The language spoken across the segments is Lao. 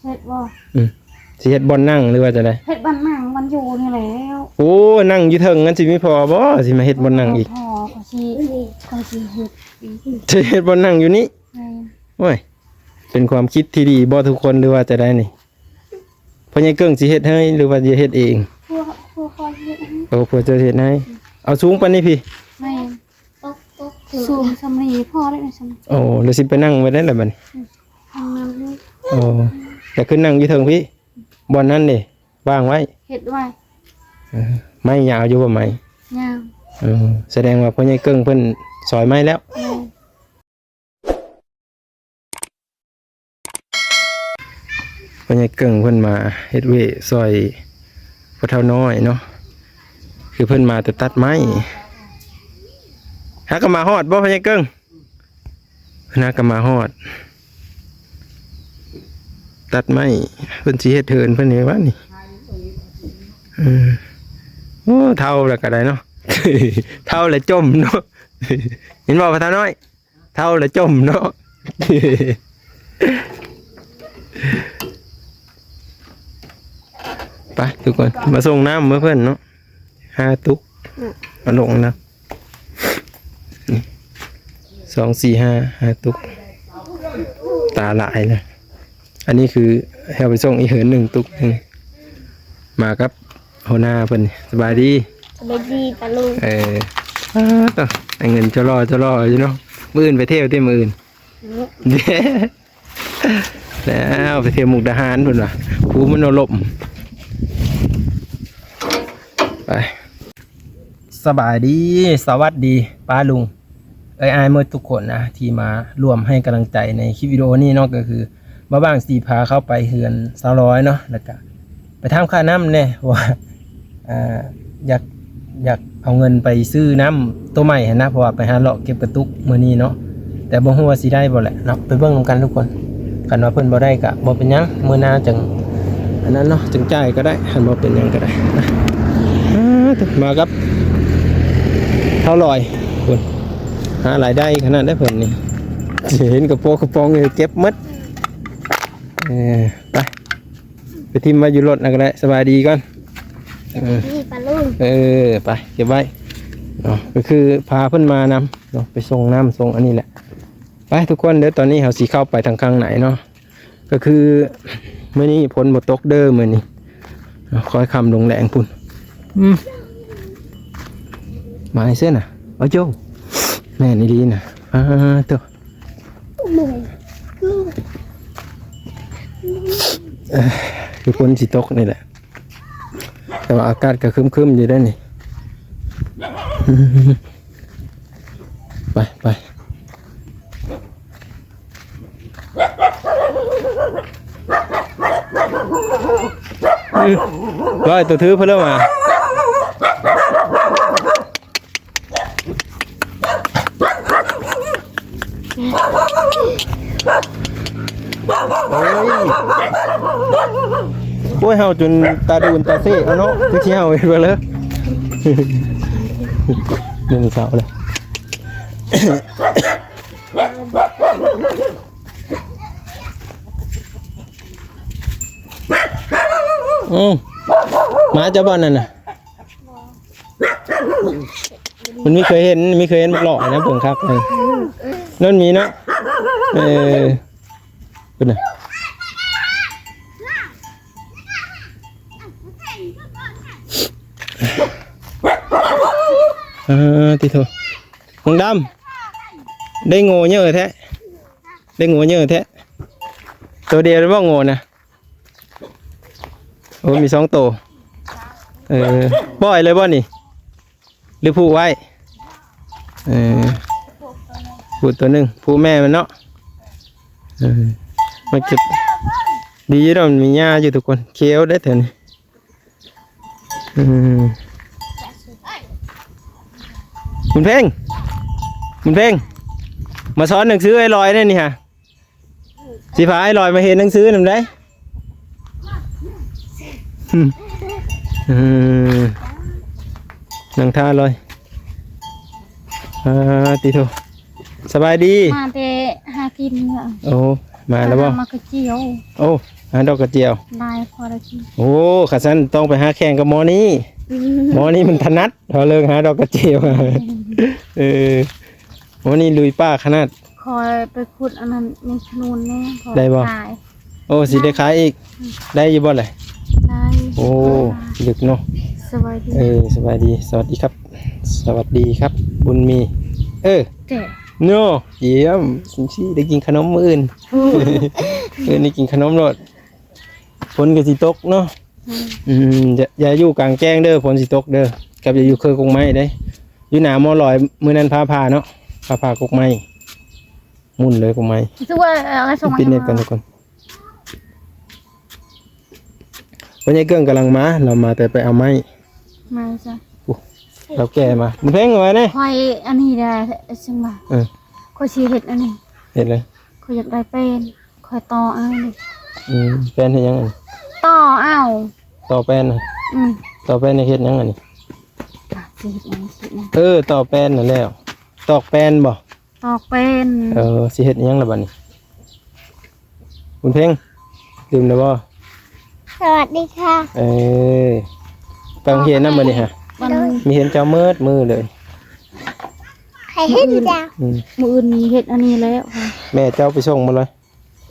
ເຮັດບໍ່? ອືມ ຊິເຮັດບ່ອນນັ່ງ ຫຼືວ່າຈັ່ງໃດ? ເຮັດບ່ອນນັ່ງບ່ອນຢູ່ນີ້ແຫຼ້ວ. ໂອ້ ນັ່ງຢູ່ເທິງ ມັນຊິມີພໍບໍ່ ຊິມາເຮັດບ່ອນນັ່ງອີກ? ພໍ ຂ້ອຍຊິ ຂ້ອຍຊິເຮັດອີກ. ຊິເຮັດບ່ອນນັ່ງຢູ່ນີ້? ແມ່ນ. ໂອ້ຍ ເປັນຄວາມຄິດທີ່ດີບໍ່ທຸກຄົນ ຫຼືວ່າຈັ່ງໃດນີ້? ພໍ່ໃຫຍ່ເກິ່ງຊິເຮັດໃຫ້ ຫຼືວ່າຈະເຮັດເອງ? ຜົວ ຜົວຂ້ອຍເຮັດໃຫ້. ໂອ້ ຜົວເຈົ້າເຮັດໃຫ້. ເອົາສູງປານນີ້ພີ້? ແມ່ນ. ຕົກ ຕົກ ສູງສ່ຳນີ້ພໍໄດ້ສ່ຳ. ໂອ້ ແລ້ວຊິໄປນັ່ງໄວ້ໃດລະບັດນີ້? ອືມ ທາງນັ້ນ. ໂອ້ ແຕ່ຂຶ້ນນັ່ງຢູ່ເທິງພີ້ ບ່ອນນັ້ນເດ້ ວາງໄວ້ ເຮັດໄວ້. ເອີ ໄມ້ຍາວຢູ່ບໍ່ໄມ້? ຍາວ. ເອີ ສະແດງວ່າພໍ່ໃຫຍ່ເກິ່ງເພິ່ນຊອຍໄມ້ແລ້ວ. ແມ່ນ. ພໍ່ໃຫຍ່ເກິ່ງເພິ່ນມາເຮັດວຽກຊ່ອຍພໍ່ເຖົ້ານ້ອຍເນາະ ຄືເພິ່ນມາແຕ່ຕັດໄມ້. ຫາກະມາຮອດບໍ່ພໍ່ໃຫຍ່ເກິ່ງ? ເພິ່ນຫາກະມາຮອດ ຕັດໄມ້ ເພິ່ນຊິເຮັດເຮືອນເພິ່ນໃນວັນນີ້. ເອີ ໂອ້ ເຖົ້າແລ້ວກະໄດ້ເນາະ ເຖົ້າແລ້ວຈົ່ມເນາະ ເຫັນບໍ່ພໍ່ເຖົ້ານ້ອຍ? ເຖົ້າແລ້ວຈົ່ມເນາະ. ໄປທຸກຄົນ ມາສົ່ງນ້ຳໃຫ້ເພິ່ນເນາະ ຫ້າຕຸກ. ອືມ ເອົາລົງນະ ນີ້ ສອງ ສີ່ ຫ້າ ຫ້າຕຸກ ຕາຫຼາຍນະ. ອັນນີ້ຄືເຮົາໄປສົ່ງອີກເຮືອນໜຶ່ງຕຸກໜຶ່ງ ມາກັບຫົວໜ້າເພິ່ນ. ສະບາຍດີ. ສະບາຍດີປ້າລຸງ. ເອີ ອ້າ ໄອ້ເງິນຈະຫຼໍ່ຈະຫຼໍ່ຢູ່ເນາະ. ມື້ອື່ນໄປທ່ຽວຕິ ມື້ອື່ນ? ອືມ ແລ້ວໄປທ່ຽວມຸກດາຫານເພິ່ນວ່າ ພູມະໂນລົມ. ໄປ ສະບາຍດີ ສະຫວັດດີປ້າລຸງ ເອີຍ ອ້າຍໝົດທຸກຄົນນະ ທີ່ມາຮ່ວມໃຫ້ກຳລັງໃຈໃນຄລິບວິດີໂອນີ້ເນາະ. ກໍຄືບ່າວບາງຊິພາເຂົ້າໄປເຮືອນສາວລອຍເນາະ ແລ້ວກະໄປຖາມຄ່ານ້ຳແດ່ ເພາະວ່າ ອ່າ ຢາກ ຢາກເອົາເງິນໄປຊື້ນ້ຳໂຕໃໝ່ຫັ້ນນະ ເພາະວ່າໄປຫາເລາະເກັບກະຕຸກມື້ນີ້ເນາະ. ແຕ່ບໍ່ຮູ້ວ່າຊິໄດ້ບໍ່ແຫຼະເນາະ ໄປເບິ່ງນຳກັນທຸກຄົນ. ຄັນວ່າເພິ່ນບໍ່ໄດ້ກະບໍ່ເປັນຫຍັງ ມື້ໜ້າຈັ່ງອັນນັ້ນເນາະ ຈຶ່ງຈ່າຍກໍໄດ້ ຄັນບໍ່ເປັນຫຍັງກໍໄດ້ນະ. ອ່າ ມາກັບເຖົ້າລອຍພຸ້ນ ຫາລາຍໄດ້ຂະໜາດໃດເພິ່ນນີ້ ເຫັນກະໂປະກະປ໋ອງຢູ່ ເກັບໝົດ. ເອີ ໄປ ໄປຖິ້ມໄວ້ຢູ່ລົດນະກໍໄດ້. ສະບາຍດີກ່ອນ. ເອີ ສະບາຍດີປ້າລຸງ. ເອີ ໄປເກັບໄວ້ເນາະ ກໍຄືພາເພິ່ນມານຳເນາະ ໄປສົ່ງນ້ຳສົ່ງອັນນີ້ແຫຼະ. ໄປທຸກຄົນເດີ ຕອນນີ້ເຮົາຊິເຂົ້າໄປທາງຂ້າງໃນເນາະ. ກໍຄືມື້ນີ້ຝົນບໍ່ຕົກເດີມື້ນີ້ ຄ່ອຍຄ່ຳລົງແລງພຸ້ນ. ອືມ ມາໃຫ້ເຊື່ອນະ ໂອ້ໂຈ ແມ່ນອີ່ຫຼີນະ. ອ້າ ໂຕ ຄືຝົນຊິຕົກນີ້ແຫຼະ ແຕ່ວ່າອາກາດກໍຄຶ້ມໆຢູ່ເດ້ນີ້. ໄປ ໄປ ອືມ ລອຍໂຕຖືເພິ່ນເລີ່ມມາ. ໂອ້ຍ ໂອ້ຍ ເຫົ່າຈົນຕາດູນຕາເຊແລ້ວເນາະ ຄືຊິເຫົ່າອີກແລ້ວ. ໜຶ່ງສາວເລີຍ. ອືມ ໝາເຈົ້າບໍ່ນັ້ນນະ? ມັນມີເຄີຍເຫັນ ມີເຄີຍເຫັນບັກຫຼໍ້ນະ ເບິ່ງຄັກເລີຍ. ນັ້ນມີເນາະ ເອີ ພຸ້ນນະ. ເອີ ຕິໂທ ນ້ອງດຳ ໄດ້ໂງ່ເຍີະແທ້ ໄດ້ໂງ່ເຍີະແທ້. ໂຕດຽວບໍ່ໂງ່ນະ? ໂອ້ ມີສອງໂຕ. ເອີ ປ່ອຍເລີຍບໍ່ນີ້ ຫຼືຜູກໄວ້? ເອີ ຜູກໂຕໜຶ່ງ ຜູກແມ່ມັນເນາະ. ເອີ ມາເກັບ ດີຢູ່ດອກ ມັນມີຫຍ້າຢູ່ທຸກຄົນ ຂຽວເດ້ແຖວນີ້. ອືມ ບຸນເພັງ ບຸນເພັງ ມາສອນໜັງສືອ້າຍລອຍແດ່ນີ້ຫາ. ຊິພາອ້າຍລອຍມາເຮັດໜັງສືນຳໃດ. ອືມ ນັ່ງທ່າລອຍ. ອ່າ ຕິໂທ ສະບາຍດີ. ມາແຕ່ຫາກິນ. ໂອ້ ມາແລ້ວບໍ່? ມາກະຈຽວ. ໂອ້ ຫາດອກກະຈຽວ ຫຼາຍພໍໄດ້ກິນ. ໂອ້ ຄັນຊັ້ນຕ້ອງໄປຫາແຂ່ງກັບໝໍນີ້. ໝໍນີ້ມັນຖະໜັດ ເວົ້າເລື່ອງຫາດອກກະຈຽວ. ເອີ ໝໍນີ້ລຸຍປ່າຂະໜາດ. ຂ້ອຍໄປຂຸດອັນນັ້ນໃນສະໜູນແດ່ ພໍ ໄດ້ບໍ່? ຂາຍ. ໂອ້ ຊິໄດ້ຂາຍອີກ. ອືມ ໄດ້ຢູ່ບໍ່ລະ? ໄດ້. ໂອ້ ດຶກເນາະ. ສະບາຍດີ. ເອີ ສະບາຍດີ ສະຫວັດດີຄັບ ສະຫວັດດີຄັບ ບຸນມີ. ເອີ ແກະ ໂນ ຢ້ຽມ ຊິໄດ້ກິນຂະໜົມມື້ອື່ນ. ມື້ອື່ນໄດ້ກິນຂະໜົມໂລດ. ຝົນກໍຊິຕົກເນາະ. ອືມ ອືມ ຢ່າ ຢ່າຢູ່ກາງແຈ້ງເດີ ຝົນຊິຕົກເດີ ກັບຢ່າຢູ່ເຄີກົກໄມ້ເດ້. ຢູ່ໜ້າໝໍລອຍ ມື້ນັ້ນຟ້າຜ່າເນາະ ຟ້າຜ່າກົກໄມ້ ໝຸ່ນເລີຍກົກໄມ້. ຄືວ່າເອົາໃຫ້ສົ່ງ ປິດເນັດກ່ອນທຸກຄົນ. ພໍ່ໃຫຍ່ເກີ້ງກຳລັງມາ ລາວມາແຕ່ໄປເອົາໄມ້. ມາຊະ ໂອ້ ລາວແກ່ມາ. ບຸນເພັງ ເອົາໄວ້ແດ່. ຂ້ອຍອັນນີ້ໄດ້ ຈັ່ງວ່າ ເອີ ຂ້ອຍຊິເຮັດອັນນີ້. ເຮັດເລີຍ. ຂ້ອຍຢາກໄດ້ແປ້ນ ຂ້ອຍຕໍ່ເອົາ. ອືມ ແປ້ນເຮັດຫຍັງອັນນີ້? ຕໍ່ເອົາ. ຕໍ່ແປ້ນນະ? ອືມ ຕໍ່ແປ້ນເຮັດຫຍັງອັນນີ້? ອ່ະ ຊິເຮັດຫຍັງ ຊິເຮັດຫຍັງ? ເອີ ຕໍ່ແປ້ນນັ້ນແຫຼ້ວ. ຕອກແປ້ນບໍ່? ຕອກແປ້ນ. ເອີ ຊິເຮັດຫຍັງລະບັດນີ້? ບຸນເພັງ ຕື່ມແລ້ວບໍ່? ສະຫວັດດີຄ່ະ. ເອີ ໄປໂຮງຮຽນນຳມື້ນີ້ຫະ? ມີເຫັນເຈົ້າເໝິດມື້ເລີຍ. ໃຜເຫັນເຈົ້າ? ອືມ ມື້ອື່ນມີເຮັດອັນນີ້ແລ້ວ. ແມ່ເຈົ້າໄປສົ່ງໝົດເລີຍ.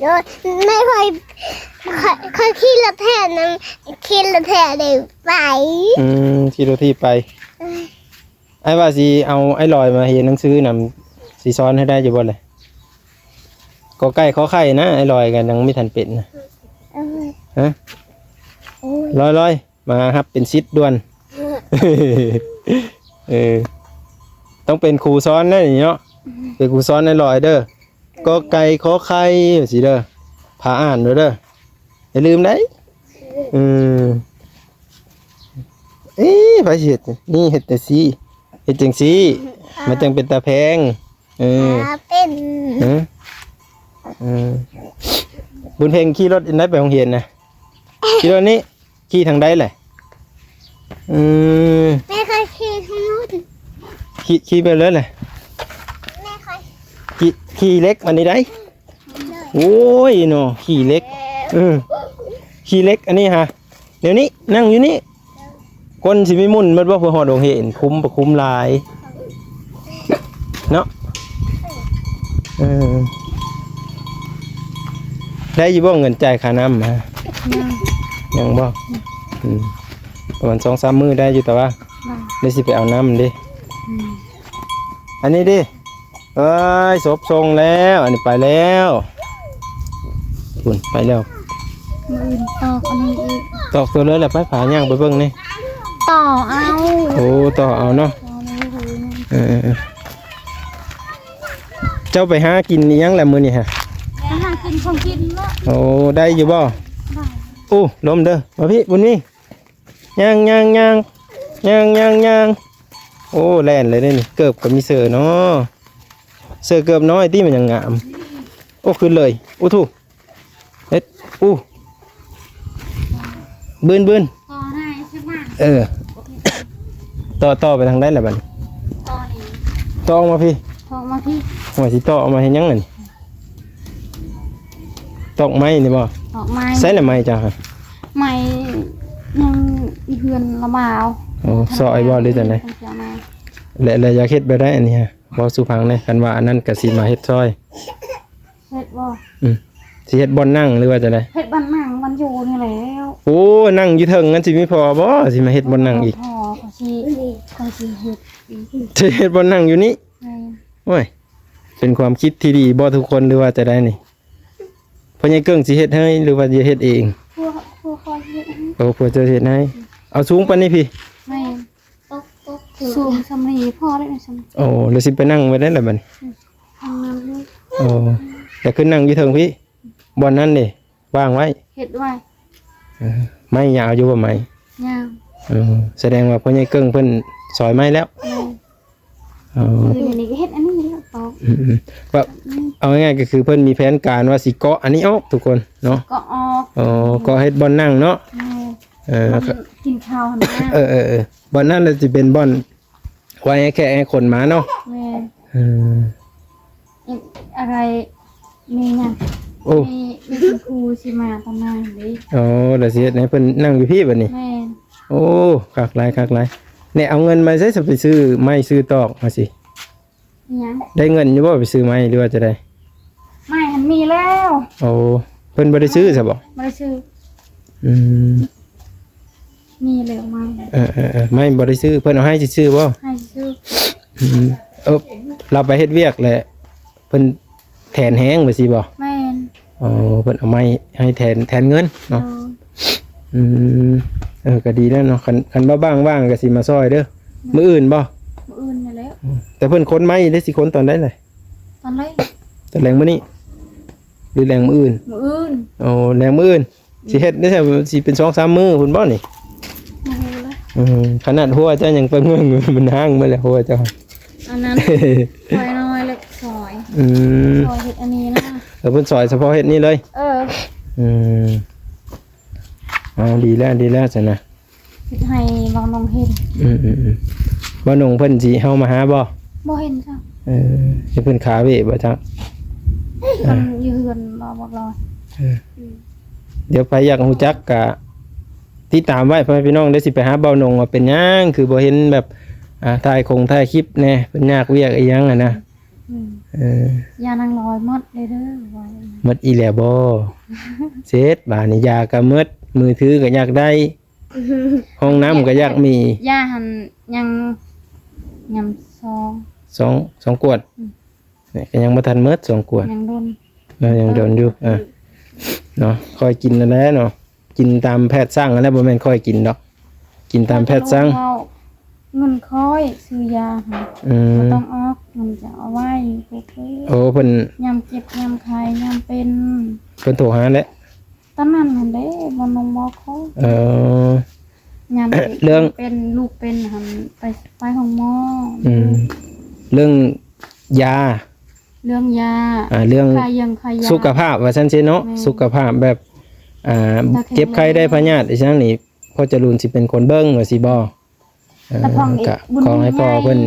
ໂດຍ ແມ່ຂ້ອຍ ຂ້ອຍ ຂ້ອຍຂີ່ລົດແທນນຳ ຂີ່ລົດແທນໄດ້ໄປ. ອືມ ຂີ່ລົດຖີບໄປ. ເອີ ອ້າຍວ່າຊິເອົາອ້າຍລອຍມາຮຽນໜັງສືນຳ ຊິສອນໃຫ້ໄດ້ຢູ່ບໍ່ລະ? ກ ໄກ່ ຂໍໄຂ່ນະ ອ້າຍລອຍກໍຍັງບໍ່ທັນເປັນນະ. ເອີ ຮະ? ໂອ້ຍ ລອຍໆ ມາຮັບເປັນສິດດ່ວນ. ເອີ ຕ້ອງເປັນຄູສອນແລ້ວນີ້ເນາະ. ອືມ ເປັນຄູສອນໃຫ້ລອຍເດີ ກ ໄກ່ ຂໍໄຂ່ ຈັ່ງຊີ້ເດີ ພາອ່ານເດີ ຢ່າລືມໄດ໋. ອືມ ເອີ ໃຜຊິເຮັດ? ນີ້ເຮັດຈັ່ງຊີ້ ເຮັດຈັ່ງຊີ້ ມັນຈັ່ງເປັນຕາແພງ. ເອີ ເປັນ ເອີ ເອີ ບຸນເພັງຂີ່ລົດອັນໃດໄປໂຮງຮຽນນະ? ຂີ່ລົດນີ້ ຂີ່ທາງໃດແຫຼະ? ອືມ ແມ່ຂ້ອຍຂີ່ທາງໂນ້ນ. ຂີ່ ຂີ່ໄປເລີຍແຫຼະ. ແມ່ຂ້ອຍ ຂີ່ ຂີ່ເຫຼັກອັນນີ້ໄດ໋. ໂອ້ຍເນາະ ຂີ້ເຫຼັກ. ເອີ ຂີ້ເຫຼັກອັນນີ້ຫະ ດຽວນີ້ນັ່ງຢູ່ນີ້ ກົ້ນຊິມີໝຸ່ນໝົດບໍ່? ເພື່ອຮອດໂຮງຮຽນ ຄຸ້ມປະຄຸ້ມຫຼາຍເນາະ. ເອີ ໄດ້ຢູ່ບໍ່ເງິນຈ່າຍຄ່ານ້ຳ? ຍັງ ຍັງບໍ່? ອືມ ປະມານສອງສາມມື້ໄດ້ຢູ່ ແຕ່ວ່າ ໄດ້ ດຽວຊິໄປເອົານ້ຳເດ້. ອືມ ອັນນີ້ເດ້. ເອີຍ ສົບສົ່ງແລ້ວ ອັນນີ້ໄປແລ້ວ ພຸ້ນໄປແລ້ວ. ມື້ອື່ນຕອກອັນນີ້ອີກ ຕອກຕົວເລີຍແຫຼະ. ໄປ ພາຍ່າງໄປເບິ່ງນີ້ ຕໍ່ເອົາ. ໂອ້ ຕໍ່ເອົາເນາະ. ເອີ ເຈົ້າໄປຫາກິນອີ່ຫຍັງລະມື້ນີ້ຫະ? ໄປຫາກິນຂອງກິນເນາະ. ໂອ້ ໄດ້ຢູ່ບໍ່? ໄດ້. ໂອ້ ລົມເດີ ມາພີ້ ບຸນມີ. ຍ່າງ ຍ່າງ ຍ່າງ ຍ່າງ ຍ່າງ ຍ່າງ. ໂອ້ ແລ່ນເລີຍເດ້ນີ້ ເກີບກໍມີເສື້ອເນາະ ເສື້ອເກີບນ້ອຍຕິ ມັນຍັງງາມ. ໂອ້ ຂຶ້ນເລີຍ ໂອ້ ໂທ້ ເຮັດ ໂອ້ ບືນ ບືນ ຕໍ່ໄດ້ໃຊ່ໄໝ? ເອີ ຕໍ່ ຕໍ່ໄປທາງໃດລະບັດນີ້? ຕໍ່ນີ້ ຕໍ່ອອກມາພີ້ ອອກມາພີ້. ວ່າຊິຕໍ່ອອກມາເຮັດຫຍັງອັນນີ້? ຕອກໄມ້ນີ້ບໍ່? ຕອກໄມ້. ໃສລະໄມ້ເຈົ້າຫະ? ໄມ້ຍັງຢູ່ເຮືອນລະບ່າວ. ໂອ້ ຊອຍບໍ່ ຫຼືຈັ່ງໃດ? ແລະ ແລະ ຢາກເຮັດແບບໃດອັນນີ້ຫະ? ເວົ້າສູ່ຟັງແດ່ ຄັນວ່າອັນນັ້ນກະຊິມາເຮັດຊອຍ. ເຮັດບໍ່? ອືມ ຊິເຮັດບ່ອນນັ່ງ ຫຼືວ່າຈັ່ງໃດ? ເຮັດບ່ອນນັ່ງບ່ອນຢູ່ນີ້ແລ້ວ. ໂອ້ ນັ່ງຢູ່ເທິງ ມັນຊິມີພໍບໍ່? ຊິມາເຮັດບ່ອນນັ່ງອີກ. ພໍ ຂ້ອຍຊິ ຂ້ອຍຊິເຮັດອີກ. ຊິເຮັດບ່ອນນັ່ງຢູ່ນີ້? ແມ່ນ. ໂອ້ຍ ເປັນຄວາມຄິດທີ່ດີບໍ່ທຸກຄົນ ຫຼືວ່າຈັ່ງໃດນີ້? ພໍ່ໃຫຍ່ເກິ່ງຊິເຮັດໃຫ້ ຫຼືວ່າຈະເຮັດເອງ? ຜົວ ຜົວຂ້ອຍເຮັດໃຫ້. ໂອ້ ຜົວເຈົ້າເຮັດໃຫ້. ເອົາສູງປານນີ້ພີ້. ແມ່ນ. ຕົກ ຕົກ ສູງສ່ຳນີ້ພໍແລ້ວ ສ່ຳ. ໂອ້ ແລ້ວຊິໄປນັ່ງໄວ້ໃດລະບັດນີ້? ອືມ ທາງນັ້ນ. ໂອ້ ແລ້ວຂຶ້ນນັ່ງຢູ່ເທິງພີ້. ບ່ອນນັ້ນເດ້ ວາງໄວ້ ເຮັດໄວ້. ເອີ ໄມ້ຍາວຢູ່ບໍ່ໄມ້? ຍາວ. ເອີ ສະແດງວ່າພໍ່ໃຫຍ່ເກິ່ງເພິ່ນຊອຍໄມ້ແລ້ວ. ແມ່ນ. ອໍ ຄືນີ້ກໍເຮັດອັນນີ້ແລ້ວຕອກ. ອືມໆ ວ່າ ອືມ ເອົາງ່າຍໆ ກໍຄືເພິ່ນມີແຜນການວ່າຊິເກາະອັນນີ້ອອກທຸກຄົນເນາະ. ເກາະອອກ. ອໍ ເກາະເຮັດບ່ອນນັ່ງເນາະ. ແມ່ນ. ເອີ ບ່ອນກິນເຂົ້າຫັ້ນນະ. ເອີໆ ບ່ອນນັ້ນລະຊິເປັນບ່ອນ ໄວ້ໃຫ້ແຂກໃຫ້ຄົນມາເນາະ. ແມ່ນ. ເອີ ອາໄລ ມີຫຍັງ ໂອ້ ມີ ມີຄຸນຄູຊິມາຕອນນັ້ນເດ້. ໂອ້ ແລ້ວຊິເຮັດໃຫ້ເພິ່ນນັ່ງຢູ່ພີ້ບັດນີ້. ແມ່ນ. ໂອ້ ຄັກຫຼາຍ ຄັກຫຼາຍ. ແນ່ ເອົາເງິນມາໃສ ຊິໄປຊື້ໄມ້ຊື້ຕອກມາຊິ? ອີຫຍັງ? ໄດ້ເງິນຢູ່ບໍ່ ໄປຊື້ໄມ້ ຫຼືວ່າຈັ່ງໃດ? ໄມ້ຫັ້ນມີແລ້ວ. ໂອ້ ເພິ່ນບໍ່ໄດ້ຊື້ຊະບໍ່? ບໍ່ໄດ້ຊື້. ອືມ ມີແລ້ວໄມ້. ເອີໆໆ ໄມ້ບໍ່ໄດ້ຊື້ ເພິ່ນເອົາໃຫ້ຊື່ໆບໍ່? ໃຫ້ຊື່. ອືມ ເອີ ລາວໄປເຮັດວຽກແຫຼະ ເພິ່ນແທນແຮງວ່າຊີ້ບໍ່? ແມ່ນ. ອໍ ເພິ່ນເອົາໄມ້ໃຫ້ແທນ ແທນເງິນເນາະ. ໂດຍ. ອືມ ເອີ ກໍດີແລ້ວເນາະ ຄັນ ຄັນວ່າບ້າງວ່າງກໍຊິມາຊ່ອຍເດີ. ໂດຍ. ມື້ອື່ນບໍ່? ມື້ອື່ນນີ້ແຫຼະ. ອືມ ແຕ່ເພິ່ນຂົນໄມ້ເດ້ ຊິຂົນຕອນໃດລະ? ຕອນໃດ? ຕອນແລງມື້ນີ້ ຫຼືແລງມື້ອື່ນ? ມື້ອື່ນ. ໂອ້ ແລງມື້ອື່ນ. ຊິເຮັດໄດ້ ຊິເປັນສອງສາມມື້ພຸ້ນບໍ່ນີ້? ບໍ່ຮູ້ລະ. ອືມ ຂະໜາດຫົວເຈົ້າຍັງໄປເບິ່ງ ມັນຮ້າງໝົດແລ້ວຫົວເຈົ້າ. ອັນນັ້ນ ຊອຍນ້ອຍແລ້ວຊອຍ. ອືມ ຊອຍເຮັດອັນນີ້ນະ. ເອີ ເພິ່ນຊອຍສະເພາະເຮັດນີ້ເລີຍ? ເອີ. ອືມ ເອົາ ດີແລ້ວ ດີແລ້ວຊັ້ນນະ. ເຮັດໃຫ້ບ່າວນົງເຫັນ. ອືມໆໆ ບ່າວນົງເພິ່ນຊິເຮົາມາຫາບໍ່? ບໍ່ເຫັນຈ້ະ. ເອີ ໃຫ້ເພິ່ນຄາເວະບໍ່ຈັກ? ເພິ່ນຢູ່ເຮືອນບໍ່ ບໍ່ລອດ. ເອີ ອືມ ດຽວໃຜຢາກຮູ້ຈັກກະຕິດຕາມໄວ້ ພໍ່ແມ່ພີ່ນ້ອງເດີ. ຊິໄປຫາບ່າວນົງວ່າເປັນຫຍັງຄືບໍ່ເຫັນແບບ ອ່າ ຖ່າຍຄົງຖ່າຍຄລິບແດ່ ເພິ່ນຍາກວຽກອີ່ຫຍັງຫັ້ນນະ. ອືມ ເອີ ຢ່ານັ່ງລອຍໝົດເລີຍເດີ ໝົດອີກແລ້ວບໍ່? ເສັດບາດນີ້ ຢາກໍໝົດ ມືຖືກໍຢາກໄດ້. ຫ້ອງນ້ຳກໍຢາກມີ. ຢາຫັ້ນຍັງ ຍັງສອງ ສອງ ສອງກວດ. ອືມ ນີ້ກໍຍັງບໍ່ທັນໝົດສອງກວດ. ຍັງດົນ. ເນາະ ຍັງດົນຢູ່. ເອີ ເນາະ ຄ່ອຍກິນນັ້ນແຫຼະເນາະ ກິນຕາມແພດສັ່ງຫັ້ນແຫຼະ ບໍ່ແມ່ນຂ້ອຍກິນດອກ ກິນຕາມແພດສັ່ງ. ເວົ້າ ເງິນຂ້ອຍຊື້ຢາຫັ້ນ. ອືມ ບໍ່ຕ້ອງອອກ ເງິນຈະເອົາໄວ້ຢູ່ເດີ. ໂອ້ ເພິ່ນຍາມເຈັບຍາມໄຂ້ຍາມເປັນ ເພິ່ນໂທຫາແຫຼະ. ຕອນນັ້ນຫັ້ນເດ້ ໝໍນົງໝໍຄໍ. ເອີ ຍາມເປັນ ເລື່ອງເປັນ ລູກເປັນຫັ້ນ ໄປ ໄປໂຮງໝໍ. ອືມ ເລື່ອງຢາ ເລື່ອງຢາ ອ່າ ເລື່ອງ ຄ່າຢາ ຄ່າຢາ ສຸຂະພາບວ່າຊັ້ນຊິເນາະ. ແມ່ນ. ສຸຂະພາບແບບ ອ່າ ຕາແຂງແລງ ເຈັບໄຂ້ໄດ້ພະຍາດອີ່ຫຍັງນີ້ ພໍ່ຈະລຸນຊິເປັນຄົນເບິ່ງວ່າຊິບໍ່? ເອີ ຕາພອງ ກະຂໍໃຫ້ພໍ່ເພິ່ນ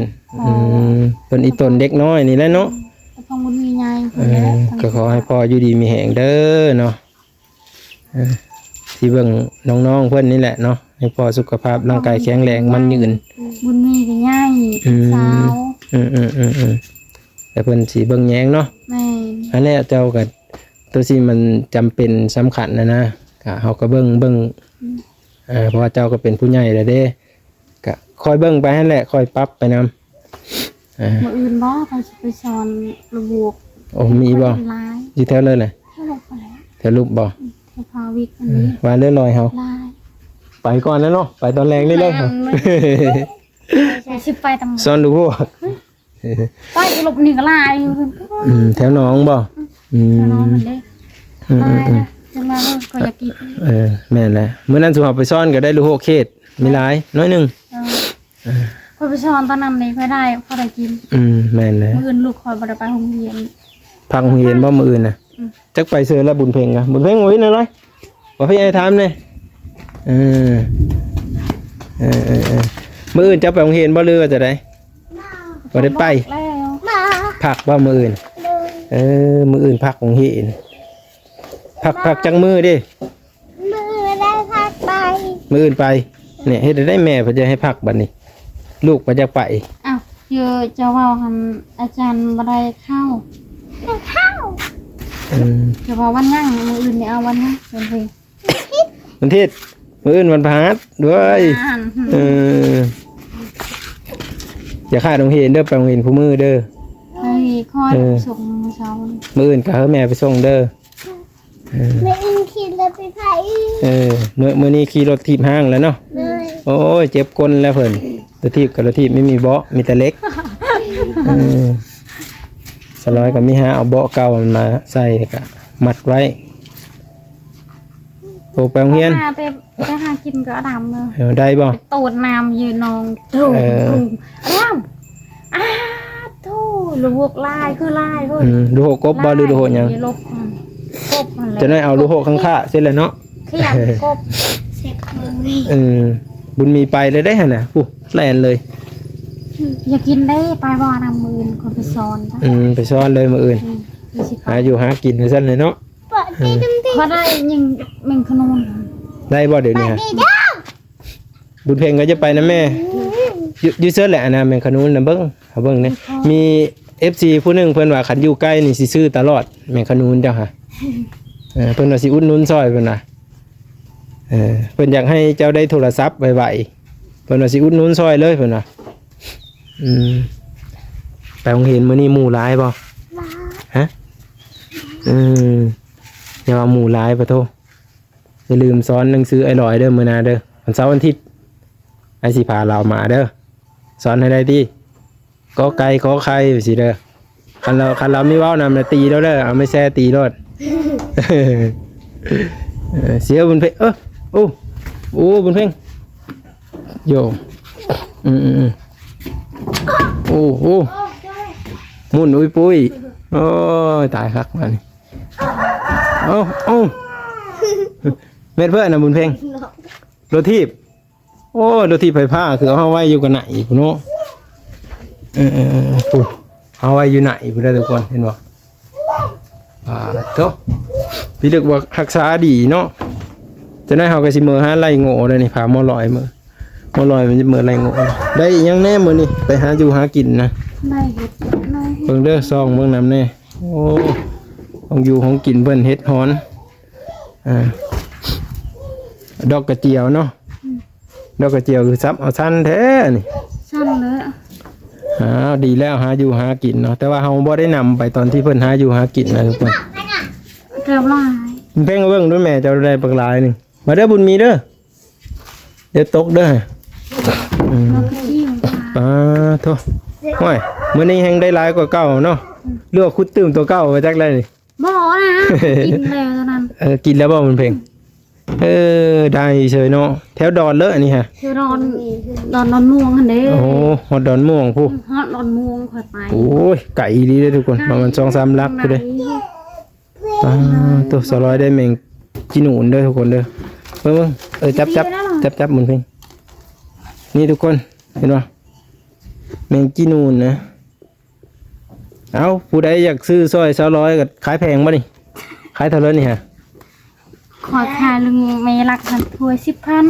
ອືມ ເພິ່ນອີ່ຕົນເດັກນ້ອຍນີ້ແຫຼະເນາະ. ຕາພອງບຸນມີໃຫຍ່ ເອີ ກໍຂໍໃຫ້ພໍ່ຢູ່ດີມີແຮງເດີເນາະ. ເອີ ຊິເບິ່ງນ້ອງໆເພິ່ນນີ້ແຫຼະເນາະ ໃຫ້ພໍ່ສຸຂະພາບຮ່າງກາຍແຂງແຮງໝັ້ນຍືນ. ບຸນມີກໍໃຫຍ່ ອືມ ສາວ. ອືມໆໆໆ ແຕ່ເພິ່ນຊິເບິ່ງແຍງເນາະ. ແມ່ນ. ອັນແຫຼະ ເຈົ້າກໍຕົວທີ່ມັນຈຳເປັນສຳຄັນນະນະ ກະເຮົາກໍເບິ່ງ ເບິ່ງ ອືມ ເອີ ເພາະວ່າເຈົ້າກໍເປັນຜູ້ໃຫຍ່ແລ້ວເດ້ ກະຄ່ອຍເບິ່ງໄປຫັ້ນແຫຼະ ຄ່ອຍປັບໄປນຳ. ເອີ ມື້ອື່ນບໍ່ ຂ້ອຍຊິໄປສອນລະບົວ. ໂອ້ ມີບໍ່? ຢູ່ແຖວໃດລະ? ແຖວລຸບບໍ່? ອືມ ແຖວພາວິກອັນນີ້. ເອີ ວ່າເລື່ອຍລອຍເຮົາ ໄປກ່ອນແລ້ວເນາະ ໄປຕອນແລງນີ້ເລີຍ. ຊິໄປຕຳ ສອນລະບົວ. ໄປລົບນີ້ກໍຫຼາຍ. ອືມ ແຖວໜອງບໍ່? ອືມ ແຖວໜອງຫັ້ນເດ້. ອືມໆໆ ຫຼາຍນະ ຈັ່ງວ່າເອີ ຂ້ອຍຢາກກິນ. ເອີ ແມ່ນແຫຼະ ມື້ນັ້ນຊຸມເຮົາໄປສອນກໍໄດ້ລູກໂຮເຂດ ມີຫຼາຍໜ້ອຍໜຶ່ງ. ເອີ ເອີ ຂ້ອຍໄປສອນຕອນນັ້ນນີ້ ຂ້ອຍໄດ້ ຂ້ອຍໄດ້ກິນ. ອືມ ແມ່ນແຫຼະ ມື້ອື່ນລູກຂ້ອຍບໍ່ໄດ້ໄປໂຮງຮຽນ. ພັກໂຮງຮຽນບໍ່ມື້ອື່ນນະ? ອືມ ຈັກໄປເຊີລະບຸນເພັງນະ ບຸນເພັງບໍ່ເຫັນອະໄລ. ບໍ່ ພີ່ໃຫຍ່ຖາມແດ່. ເອີ ເອີໆໆ ມື້ອື່ນເຈົ້າໄປໂຮງຮຽນບໍ່ ຫຼືວ່າຈັ່ງໃດ? ບໍ່ໄດ້ໄປ. ພັກບໍ່ມື້ອື່ນ? ເອີ ມື້ອື່ນພັກໂຮງຮຽນ. ພັກ ພັກຈັກມື້ເດ້? ມື້ອື່ນໄດ້ພັກໄປ. ມື້ອື່ນໄປ. ນີ້ເຮັດໃດແມ່ເພິ່ນຈະໃຫ້ພັກບັດນີ້ ລູກເພິ່ນຢາກໄປ. ອ້າວ ເຈົ້າເວົ້າຫັ້ນ ອາຈານບໍ່ໄດ້ເຂົ້າ. ໄດ້ເຂົ້າ. ອືມ ຈະເວົ້າວັນຫຍັງ? ມື້ອື່ນນີ້ເອົາວັນຫຍັງ? ວັນທີ ວັນທີດ ມື້ອື່ນວັນພະຫັດດ້ວຍ. ເອີ ຢ່າຂາດໂຮງຮຽນເດີ ໄປໂຮງຮຽນຄູ່ມື້ເດີ. ເອີ ຂ້ອຍ ເອີ ສົ່ງມື້ເຊົ້າ. ມື້ອື່ນກໍໃຫ້ແມ່ໄປສົ່ງເດີ. ເອີ ມື້ອື່ນຂີ່ລົດໄຟຟ້າອີກ. ເອີ ມື້ ມື້ນີ້ຂີ່ລົດຖີບຫ້າງແລ້ວເນາະ. ໂດຍ. ໂອ້ຍ ເຈັບກົ້ນແລ້ວເພິ່ນ. ລົດຖີບກັບລົດຖີບໄມ່ມີເບາະ ມີແຕ່ເຫຼັກ. ເອີ ສາວລອຍກໍມີຫາເອົາເບາະເກົ່າມັນມາໃສ່ ແລ້ວກໍມັດໄວ້. ໂຕໄປໂຮງຮຽນ ໄປຫາແຕ່ ໄປຫາກິນກໍອາດຳເນາະ. ເອີ ໄດ້ບໍ່? ໄປໂຕດນ້ຳຢູ່ໜອງ ເອີ ອາດຳ ອາ ໂທ້ ລູກໂຮກຫຼາຍ ຄືຫຼາຍເຮີ້ຍ. ອືມ ລູກໂຮກກົບບໍ່ ຫຼືລູກໂຮກຫຍັງ? ລົບ ອືມ ກົບຫັ້ນແຫຼະ. ຈະໜ້ອຍເອົາລູກໂຮກຂ້າງຂ້າເສັດແລ້ວເນາະ ຂຽນກົບ ເຊັດເບິ່ງ. ເອີ ບຸນມີໄປເລີຍເດ້ຫັ້ນນະ ຜູ້ແລ່ນເລີຍ. ອືມ ຢາກກິນເດ້ ໄປບໍ່ນຳມື້ອື່ນ ຂ້ອຍໄປສອນ. ອືມ ໄປສອນເລີຍມື້ອື່ນ. ອືມ ຫາຢູ່ຫາກິນວ່າຊັ້ນເລີຍເນາະ. ປະເຕດເຕັມທີ່ ເອີ ຂ້ອຍໄດ້ຍິງແມງຂະນູນ ໄດ້ບໍ່ດຽວນີ້ຮະ? ບຸນເພັງກໍຈະໄປນຳແມ່ ຢູ່ ຢູ່ເຊີດແຫຼະ ອັນນ່າ ແມງຂະນູນນະ ເບິ່ງ ເຮົາເບິ່ງນີ້ ມີເອັຟຊີຜູ້ໜຶ່ງເພິ່ນວ່າ ຄັນຢູ່ໃກ້ນີ້ຊິຊື້ຕະຫຼອດ ແມງຂະນູນເຈົ້າຫະ ເອີ ເພິ່ນວ່າຊິອຸດໜູນຊ່ອຍ ເພິ່ນວ່າ ເອີ ເພິ່ນຢາກໃຫ້ເຈົ້າໄດ້ໂທລະສັບໄວໆ ເພິ່ນວ່າຊິອຸດໜູນຊ່ອຍເລີຍ ເພິ່ນວ່າ ອືມ ໄປໂຮງຮຽນມື້ນີ້ໝູ່ຫຼາຍບໍ່? ຫຼາຍ ຮະ? ອືມ ຢ່າວ່າໝູ່ຫຼາຍ ປະໂທ ຢ່າລືມສອນໜັງສືອ້າຍຫຼອຍເດີ ມື້ໜ້າເດີ ວັນເສົາວັນທິດ ອ້າຍຊິພາລາວມາເດີ ສອນໃຫ້ໄດ້ຕິ ກໍໄກ່ ຂໍໄຂ່ ຈັ່ງຊີ້ເດີ ຄັນລາວ ຄັນລາວມີເວົ້ານຳນະ ຕີໂລດເດີ ເອົາໄມ້ແຊຕີໂລດ ເອີ ເສຍບຸນເພັງ ເອີ ໂອ້ ໂອ້ ບຸນເພັງ ໂຢ ອືມໆໆ ໂອ້ ໂອ້ ໝຸ່ນອຸ້ຍປຸ້ຍ ໂອ້ຍ ຕາຍຄັກບາດນີ້ ເອົ້າ ເອົ້າ ແມ່ນເພິ່ນນະບຸນເພັງ ລົດຖີບ ໂອ້ຍ ລົດຖີບໄຟຟ້າ ຄືເອົາໄວ້ຢູ່ກັນໄນພຸ້ນເນາະ ເອີໆໆ ພຸ້ນ ເອົາໄວ້ຢູ່ໄນພຸ້ນເດີທຸກຄົນ ເຫັນບໍ່? ອ່າ ໂທ້ ພີ່ລຶກວ່າຮັກສາດີເນາະ ຈັ່ງໃດເຮົາກໍຊິເມືອຫາໄລ່ໂງ່ເດີນີ້ ພາໝໍລອຍເມືອ ໝໍລອຍມັນຈະເມືອໄລ່ໂງ່ ໄດ້ອີ່ຫຍັງແດ່ມື້ນີ້ ໄປຫາຢູ່ຫາກິນນະ? ໄດ້ເຫັດ ເບິ່ງເດີ ສ່ອງເບິ່ງນຳແດ່ ໂອ້ ຂອງຢູ່ຂອງກິນເພິ່ນ ເຫັດຫອນ ອ່າ ດອກກະຈຽວເນາະ ອືມ ດອກກະຈຽວຄືສັບເອົາຊັ້ນແທ້ນີ້ ຊັ້ນແລ້ວ ອ້າວ ດີແລ້ວ ຫາຢູ່ຫາກິນເນາະ ແຕ່ວ່າເຮົາບໍ່ໄດ້ນຳໄປຕອນທີ່ເພິ່ນຫາຢູ່ຫາກິນນະທຸກຄົນ ແກ້ວຫຼາຍ ເພັງເບິ່ງດູແມ່ເຈົ້າໄດ້ບັກຫຼາຍໜຶ່ງ ມາເດີບຸນມີເດີ ດຽວຕົກເດີ ອືມ ດອກກະຈຽວຫຼາຍ ປາໂທ້ ໂອ້ຍ ມື້ນີ້ແຮ່ງໄດ້ຫຼາຍກວ່າເກົ່າເນາະ ອືມ ຫຼືວ່າຂຸດຕື່ມຕົວເກົ່າມາຈັກໄດ້ນີ້ ບໍ່ນະ ກິນແລ້ວເທົ່ານັ້ນ ເອີ ກິນແລ້ວບໍ່ບຸນເພັງ? ເອີ ໄດ້ເຊີຍເນາະ ແຖວດອນເລີຍອັນນີ້ຮະ ແຖວດອນ ດອນ ດອນມ່ວງຫັ້ນເດ້ ໂອ້ ຮອດດອນມ່ວງພຸ້ນ ຮອດດອນມ່ວງຂ້ອຍໄປ ໂອ້ຍ ໄກອີ່ຫຼີເດ້ທຸກຄົນ ປະມານສອງສາມຫຼັກພຸ້ນເດ້ ໄກ ປາໂທ້ ສາວລອຍໄດ້ແມງຈີນູນເດີທຸກຄົນເດີ ເບິ່ງໆ ເອີ ຈັບໆ ຈັບໆ ໝູນເພັງ ນີ້ທຸກຄົນ ເຫັນບໍ່ ແມງຈີນູນນະ ເອົ້າ ຜູ້ໃດຢາກຊື້ຊ່ອຍສາວລອຍກໍຂາຍແພງບໍ່ນີ້? ຂາຍເທົ່າໃດນີ້ຮະ? ຂໍຂາຍແມ່ລັກຫັ້ນ ຖ້ວຍສິບພັນ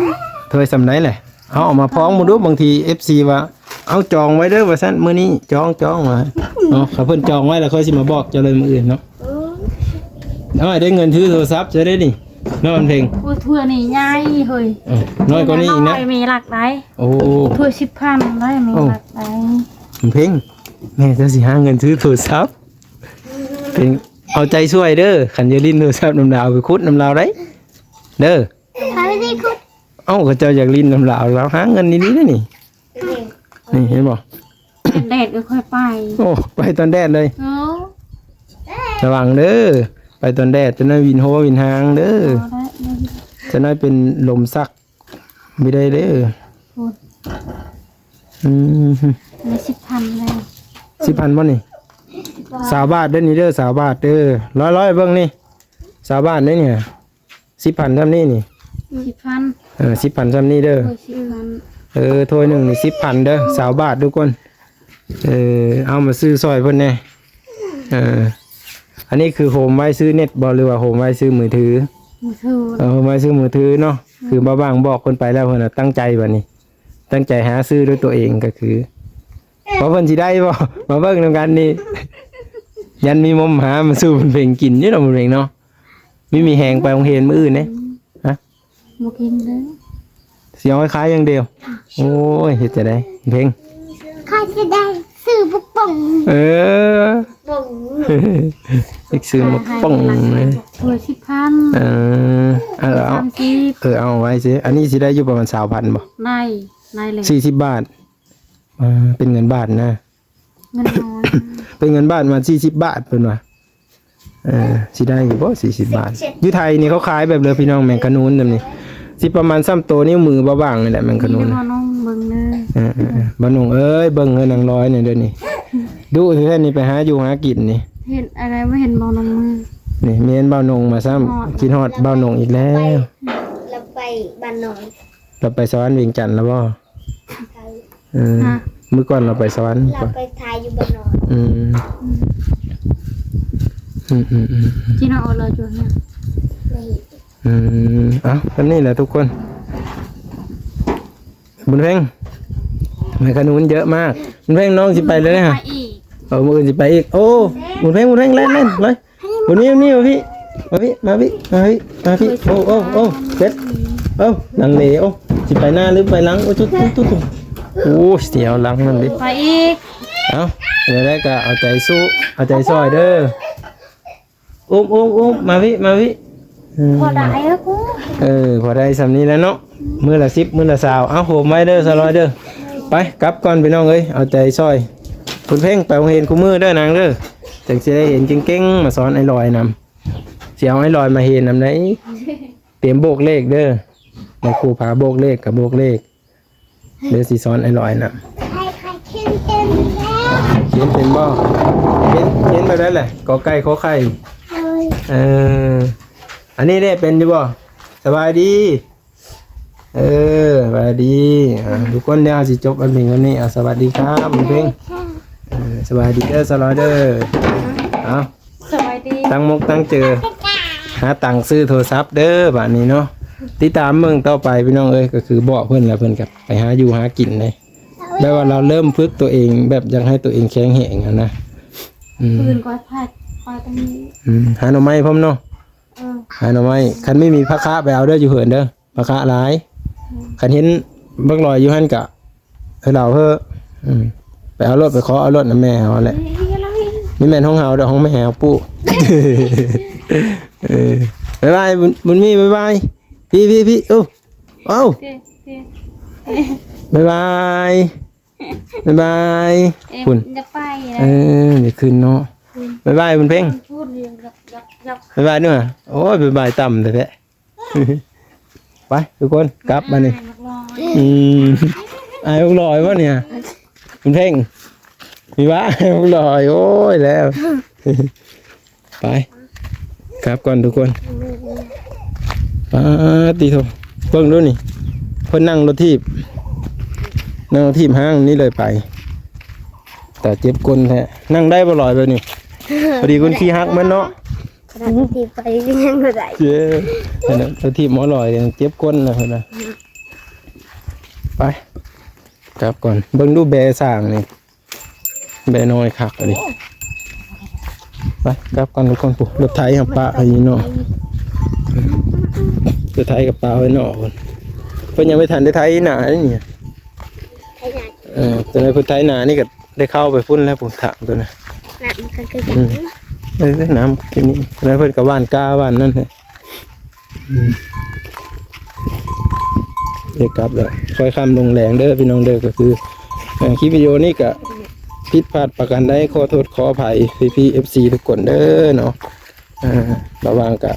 ຖ້ວຍສ່ຳໃດແຫຼະ? ເອົາ ເອົາມາພ້ອງເບິ່ງດູ ບາງທີເອັຟຊີວ່າ ເອົາ ຈອງໄວ້ເດີວ່າຊັ້ນ ມື້ນີ້ຈອງ ຈອງວ່າ ເນາະ ຖ້າເພິ່ນຈອງໄວ້ແລ້ວ ຂ້ອຍຊິມາບອກເຈົ້າເລີຍມື້ອື່ນເນາະ ເອີ ນ້ອຍໄດ້ເງິນຊື້ໂທລະສັບຊະເດ້ນີ້ ນ້ອຍເພັງ ໂອ້ ຖ້ວຍນີ້ໃຫຍ່ເຮີ້ຍ ເອີ ນ້ອຍກວ່ານີ້ອີກນະ ແມ່ລັກໄດ້ ໂອ້ ຖ້ວຍສິບພັນໄດ້ ແມ່ລັກໄດ້ ເພັງ ແມ່ເຈົ້າຊິຫາເງິນຊື້ໂທລະສັບ ເພັງ ເອົາໃຈຊ່ວຍເດີ ຄັນຢາກຫຼິ້ນໂທລະສັບນຳລາວ ໄປຂຸດນຳລາວໄດ້ເດີ ໃຜຊິຂຸດ ເອົ້າ ເຂົາເຈົ້າຢາກຫຼິ້ນນຳລາວ ລາວຫາເງິນດີໆເດ້ນີ້ ນີ້ເຫັນບໍ່ ຕອນແດດກໍຄ່ອຍໄປ ໂອ້ ໄປຕອນແດດເລີຍ ເອີ ລະວັງເດີ ໄປຕອນແດດ ຈະໜ້ອຍວິນຫົວວິນຫາງເດີ ເອົາໄດ້ ຈະໜ້ອຍເປັນລົມຊັກ ບໍ່ໄດ້ເດີ ໂອ້ຍ ອືມ ອັນນີ້ສິບພັນເລີຍ ສິບພັນບໍ່ນີ້ ຊາວບາດເດີນີ້ເດີ ຊາວບາດເດີ ລອຍໆ ເບິ່ງນີ້ ຊາວບາດເດ້ນີ້ ສິບພັນສ່ຳນີ້ນີ້ ສິບພັນ ເອີ ສິບພັນສ່ຳນີ້ເດີ ໂອ້ຍ ສິບພັນ ເອີ ຖ້ວຍໜຶ່ງນີ້ສິບພັນເດີ ຊາວບາດທຸກຄົນ ເອີ ເອົາມາຊື້ຊ່ອຍເພິ່ນແດ່ ເອີ ອັນນີ້ຄືໂຮມໄວ້ຊື້ເນັດບໍ່ ຫຼືວ່າໂຮມໄວ້ຊື້ມືຖື? ມືຖື ເອີ ໂຮມໄວ້ຊື້ມືຖືເນາະ ອືມ ຄືບ່າວບາງບອກເພິ່ນໄປແລ້ວ ເພິ່ນນະຕັ້ງໃຈບັດນີ້ ຕັ້ງໃຈຫາຊື້ດ້ວຍຕົວເອງ ກໍຄື ວ່າເພິ່ນຊິໄດ້ບໍ່ ມາເບິ່ງນຳກັນນີ້ ຢ້ານມີມົມຫາມາສູ່ເພິ່ນເພັງກິນຢູ່ເນາະ ເພິ່ນເພັງເນາະ ມີ ມີແຮງໄປໂຮງຮຽນມື້ອື່ນເດ້ ອືມ ຮະ ບໍ່ກິນເດີ ຊິເອົາໄວ້ຂາຍຢ່າງດຽວ ໂອ້ຍ ເຮັດຈັ່ງໃດເພັງ ຂ້ອຍຊິໄດ້ຊື້ບັກປອງ ເອີ ປອງ ຢາກຊື້ບັກປອງເລີຍ ຖ້ວຍສິບພັນ ເອີ ເອົາ ເອົາ ສາມສິບ ເອີ ເອົາໄວ້ຊິ ອັນນີ້ຊິໄດ້ຢູ່ປະມານຊາວພັນບໍ່ ໄດ້ ໄດ້ເລີຍ ສີ່ສິບບາດ ອ່າ ເປັນເງິນບາດນະ ເງິນນ້ອຍ ເປັນເງິນບາດມາສີ່ສິບບາດ ເພິ່ນວ່າ ເອີ ຊິໄດ້ຢູ່ບໍ່ສີ່ສິບບາດ ຢູ່ໄທນີ້ເຂົາຂາຍແບບເລີຍພີ່ນ້ອງ ແມງຂະນູນແບບນີ້ ຊິປະມານສ່ຳໂຕນິ້ວມືບ່າວບາງນີ້ແຫຼະ ແມງຂະນູນ ນີ້ ບ່າວໜຸ່ງເບິ່ງເດີ ເອີໆໆ ບ່າວໜຸ່ງເອີຍ ເບິ່ງເຮີຍນາງລອຍນີ້ເດີນີ້ ດຸແທ້ໆນີ້ ໄປຫາຢູ່ຫາກິນນີ້ ເຫັນອະໄລ ບໍ່ເຫັນບ່າວໜຸ່ງ ນີ້ ມີເຫັນບ່າວໜຸ່ງມາຊ້ຳ ຄິດຮອດບ່າວໜຸ່ງອີກແລ້ວ ລາວໄປບ້ານນ້ອຍ ລາວໄປສະຫວັນວຽງຈັນລະບໍ່? ເອີ ຮະ ມື້ກ່ອນລາວໄປສະຫວັນ ລາວໄປຖ່າຍຢູ່ບ້ານນອກ ອືມ ອືມ ອືມໆໆ ທີ່ເຮົາເອົາລອຍຈວງເນຍ ອືມ ເອົາ ແບບນີ້ແຫຼະທຸກຄົນ. ບຸນເພັງ ໄມ້ຂະໜູນເຍອະມາກ. ບຸນເພັງ ນ້ອງຊິໄປແລ້ວເດ້ ໄປອີກ ເອີ ມື້ອື່ນຊິໄປອີກ. ໂອ້ ບຸນເພັງ ບຸນເພັງ ແລ່ນໆ ເລີຍ. ບຸນມີ ບຸນມີ ມາພີ້ ມາພີ້ ມາພີ້ ມາພີ້ ມາພີ້. ໂອ້ ໂອ້ ໂອ້ ເພັດ ເອົ້າ ລັງເລ. ໂອ້ ຊິໄປໜ້າຫຼືໄປຫຼັງ? ໂອ້ ໂອ້ ສຽວຫຼັງນັ້ນເດ້. ໄປອີກ. ເອົ້າ ແນວໃດກໍເອົາໃຈສູ້ ເອົາໃຈຊ່ອຍເດີ. ອຸ້ມ ອຸ້ມ ອຸ້ມ ມາພີ້ ມາພີ້. ອືມ ພໍໄດ້ເອີ ເອີ ພໍໄດ້ສ່ຳນີ້ແຫຼະເນາະ. ມື້ລະສິບ ມື້ລະຊາວ. ເອົາ ໂຮມໄວ້ເດີ ສາວລອຍເດີ. ໄປ ກັບກ່ອນພີ່ນ້ອງເອີຍ ເອົາໃຈຊ່ອຍ. ບຸນເພັງ ໄປໂຮງຮຽນຄູ່ມື້ເດີນາງເດີ ຈັ່ງຊິໄດ້ຮຽນເກັ່ງໆ ມາສອນອ້າຍລອຍນຳ. ຊິເອົາອ້າຍລອຍມາຮຽນນຳໄດ໋. ຕຽມໂບກເລກເດີ. ແມ່ຄູພາໂບກເລກກໍໂບກເລກ. ດຽວຊິສອນອ້າຍລອຍນຳ. ຂຽນເປັນບໍ່? ຂຽນ ຂຽນແບບໃດແຫຼະ? ກ ໄກ່ ຂໍໄຂ່. ເອີ ອັນນີ້ເດ້ ເປັນຢູ່ບໍ່? ສະບາຍດີ. ເອີ ສະບາຍດີ. ອ່າ ທຸກຄົນ ດຽວເຮົາຊິຈົບອັນເພງອັນນີ້. ອ່າ ສະບາຍດີຄັບ ເພງ. ເອີ ສະບາຍດີເດີ ສາວລອຍເດີ. ເອົາ ສະບາຍດີ ຕັ້ງມົກຕັ້ງເຈີ ຫາຕັງຊື້ໂທລະສັບເດີບາດນີ້ເນາະ. ຕິດຕາມເບິ່ງຕໍ່ໄປພີ່ນ້ອງເອີຍ. ກໍຄືບອກເພິ່ນແລ້ວ ເພິ່ນກໍໄປຫາຢູ່ຫາກິນເດ້. ແບບວ່າລາວເລີ່ມຝຶກຕົວເອງ ແບບຢາກໃຫ້ຕົວເອງແຂງແຮງຫັ້ນນະ. ອືມ ຟືນກໍໄຟ ໄຟຕ້ອງມີ. ອືມ ຫາໜໍ່ໄມ້ພ້ອມເນາະ. ເອີ ຫາໜໍ່ໄມ້. ຄັນມີ ມີຜັກຄະໄປເອົາເດີ ຢູ່ເຮືອນເດີ. ພາກະຫຼາຍ. ອືມ ຄັນເຫັນບັກຫຼອຍຢູ່ຫັ້ນກະ ເອີ ເລົ່າເຮີ້. ອືມ ໄປເອົາໂລດ ໄປຂໍເອົາໂລດນຳແມ່ເຮົາແຫຼະ. ນີ້ແມ່ນຂອງເຮົາດອກ ຂອງແມ່ເຮົາປູກ. ເອີ ບາຍບາຍ ບຸນ ບຸນມີ ບາຍບາຍ. ພີ້ ພີ້ ພີ້. ໂອ້ ເອົ້າ ບາຍບາຍ ບາຍບາຍ. ເອີ ພຸ້ນ ຈະໄປແລ້ວ. ເອີ ດຽວຂຶ້ນເນາະ. ອືມ ບາຍບາຍ ບຸນເພັງ. ພຸ້ນ ບາຍບາຍເນາະ. ໂອ້ຍ ບາຍບາຍຕ່ຳແທ້ໆ. ໄປທຸກຄົນ ກັບບາດນີ້. ອາຍບັກຫຼອຍ. ອືມ ອາຍບັກຫຼອຍບໍ່ນີ້? ຄຸນເພັງ ມີວ່າ ອາຍບັກຫຼອຍ. ໂອ້ຍ ແລ້ວ ໄປ ກັບກ່ອນທຸກຄົນ. ປາດຕິໂທ ເບິ່ງດູນີ້ ເພິ່ນນັ່ງລົດຖີບ ນັ່ງລົດຖີບຫ້າງນີ້ເລີຍໄປ. ຕາເຈັບກົ້ນແທ້. ນັ່ງໄດ້ບໍ່ຫຼອຍແບບນີ້? ພໍດີຄົນຂີ້ຮັກມັນເນາະ. ຂະໜາດທີ່ໄປກໍຍັງບໍ່ໄດ້. ເຈັບ ອັນນັ້ນທີ່ໝໍລອຍເຈັບກົ້ນນະ ເພິ່ນວ່າ. ໄປ ກັບກ່ອນ. ເບິ່ງດູແບຊ້າງນີ້ ແບນ້ອຍຄັກອີ່ຫຼີ. ໄປ ກັບກ່ອນທຸກຄົນ. ຜູ້ ລົດໄຖເຮົາປະໄວ້ນີ້ເນາະ. ລົດໄຖກໍປະໄວ້ນອກພຸ້ນ. ເພິ່ນຍັງບໍ່ທັນໄດ້ໄຖນານີ້. ເອີ ຕອນນັ້ນເພິ່ນໄຖນານີ້ກໍໄດ້ເຂົ້າໄປພຸ້ນແລ້ວ ພຸ້ນທາງຕົວນັ້ນ. ນ້ຳມັນກໍຄືກັນ. ອືມ ເອີ ນ້ຳຄືນີ້. ແລ້ວເພິ່ນກໍຫວ່ານກ້າຫວ່ານນັ້ນແຫຼະ. ອືມ ເອີ ກັບແລ້ວ ຄ່ອຍຄ່ຳລົງແລງເດີພີ່ນ້ອງເດີ. ກໍຄື ເອີ ຄລິບວິດີໂອນີ້ກໍຜິດພາດປະການໃດ ຂໍໂທດຂໍອະໄພພີ່ໆ ເອັຟຊີ ທຸກຄົນເດີເນາະ. ເອີ ລະຫວ່າງກໍ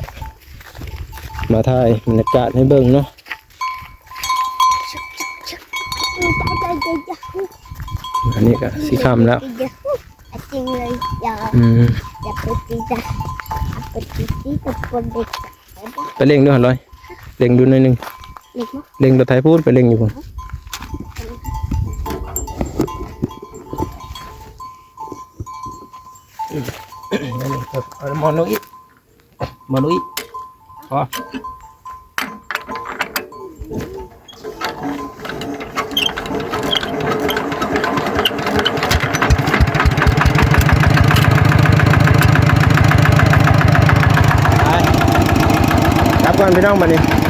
ມາຖ່າຍບັນຍາກາດໃຫ້ເບິ່ງເນາະ. ອັນນີ້ກໍຊິຄ່ຳແລ້ວ. ອືມ ໄປເລັ່ງດູຫັ້ນລອຍ ເລັ່ງດູໜ້ອຍໜຶ່ງ. ເລັ່ງລົດໄຖພຸ້ນ ໄປເລັ່ງຢູ່ພຸ້ນ. ເອົາໝໍນລົງອີກ. ມາລຸຍ ພໍ ໄປ ກັບກ່ອນພີ່ນ້ອງບາດນີ້.